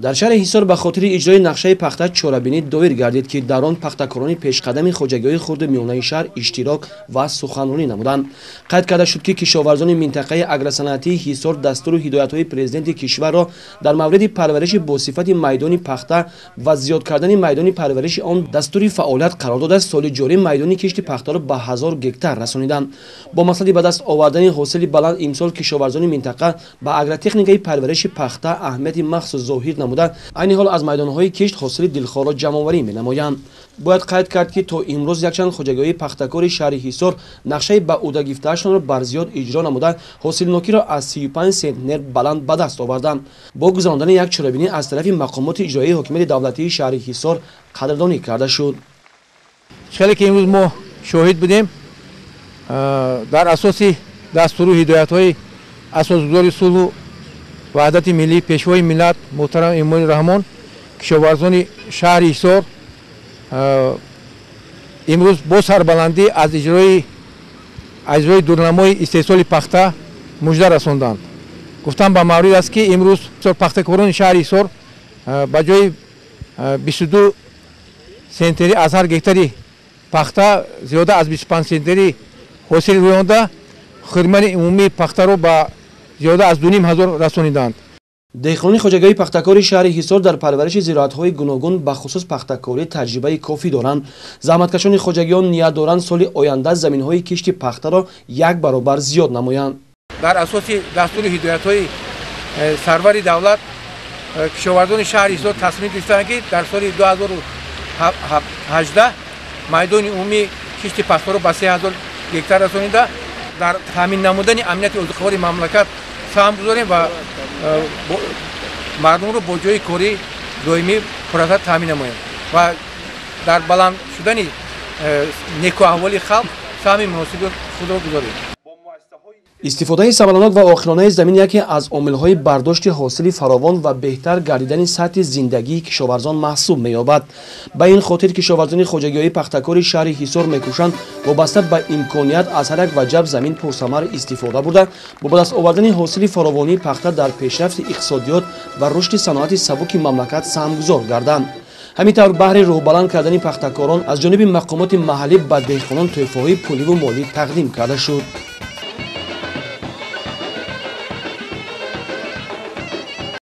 Дар шаҳри Ҳисор ба хотири иҷрои нақшаи пахта чорабинӣ доир гардид, ки дар он пахтакорони пешқадами хоҷагиҳои хурду миёнаи шаҳр иштирок ва суханронӣ намуданд. Қайд карда шуд, ки кишоварзони минтақаи агросанаатии Ҳисор дастуру ҳидоятҳои президенти кишварро дар мавриди парвариши босифати майдони пахта ва зиёд кардани майдони парвариши он дастури фаъолият қарор дода, соли ҷорӣ майдони кишти пахтаро ба 1000 гектар расониданд. Бо мақсади ба даст овардани ҳосили баланд имсол кишоварзони минтақа ба агротехникаи парвариши пахта аҳамияти махсус зоҳир намуда, айни ҳол аз майдонҳои кишт ҳосили дилхоҳро ҷамъоварӣ менамоянд. Бояд қайд кард, ки то имрӯз якчанд хоҷагиҳои пахтакори шаҳри Ҳисор нақшаи ба ӯҳда гирифтаашонро барзиёд иҷро намуда, ҳосилнокиро аз 35 сентнер баланд ба даст оварданд. Бо гузарондани як чорабинӣ аз тарафи мақомоти иҷроии ҳокимияти давлатии шаҳри Ҳисор қадрдонӣ карда шуд. Хеле ки имрӯз мо шоҳид будем, дар асоси дастуру ҳидоятҳои асосгузори сулҳу ваҳдати миллӣ, пешвои миллат муҳтарам Эмомалӣ Раҳмон, кишоварзони шаҳри Ҳисор имрӯз бо сарбаландӣ аз иҷрои дурнамои истеҳсоли пахта мужда расонданд. Гуфтам ба маврид аст, ки имрӯз пахтакорони шаҳри Ҳисор ба ҷои 22 сентнери аз ҳар гектари пахта зиёда аз 25 сентнери ҳосил рӯёнда, хирмани умумии пахтаро ба зиёда аз 2500 расониданд. Деҳқонони хоҷагиҳои пахтакори шаҳри Ҳисор дар парвариши зироатҳои гуногун, бахусус пахтакорӣ, таҷрибаи кофӣ доранд. Заҳматкашони хоҷагиён ният доранд соли оянда заминҳои кишти пахтаро як баробар зиёд намоянд. Дар асоси дастури ҳидоятҳои сарвари давлат кишоварзони шаҳри Ҳисор тасмим гирифтанд, ки дар соли 2018 майдони умумии кишти пахтаро ба 3000 гектар расонида, дар таъмин намудани амнияти озуқавории мамлакат саҳм гузорем ва мардумро бо ҷои корӣ доимӣ пурратар таъмин намоем ва дар баланд шудани некуаҳволи халқ саҳми муносиби худро гузорем. Истифодаи самаранок ва оқилонаи замин яке аз омилҳои бардошти ҳосили фаровон ва беҳтар гардидани сатҳи зиндагии кишоварзон маҳсуб меёбад. Ба ин хотир кишоварзони хоҷагиҳои пахтакори шаҳри Ҳисор мекӯшанд вобаста ба имконият аз ҳар як ваҷаб замин пурсамар истифода бурда, бо ба даст овардани ҳосили фаровонии пахта дар пешрафти иқтисодиёт ва рушди саноати сабуки мамлакат саҳмгузор гарданд. Ҳамин тавр баҳри рӯҳбаланд кардани пахтакорон аз ҷониби мақомоти маҳаллӣ ба деҳқонон тӯҳфаҳои пуливу молӣ тақдим карда шуд.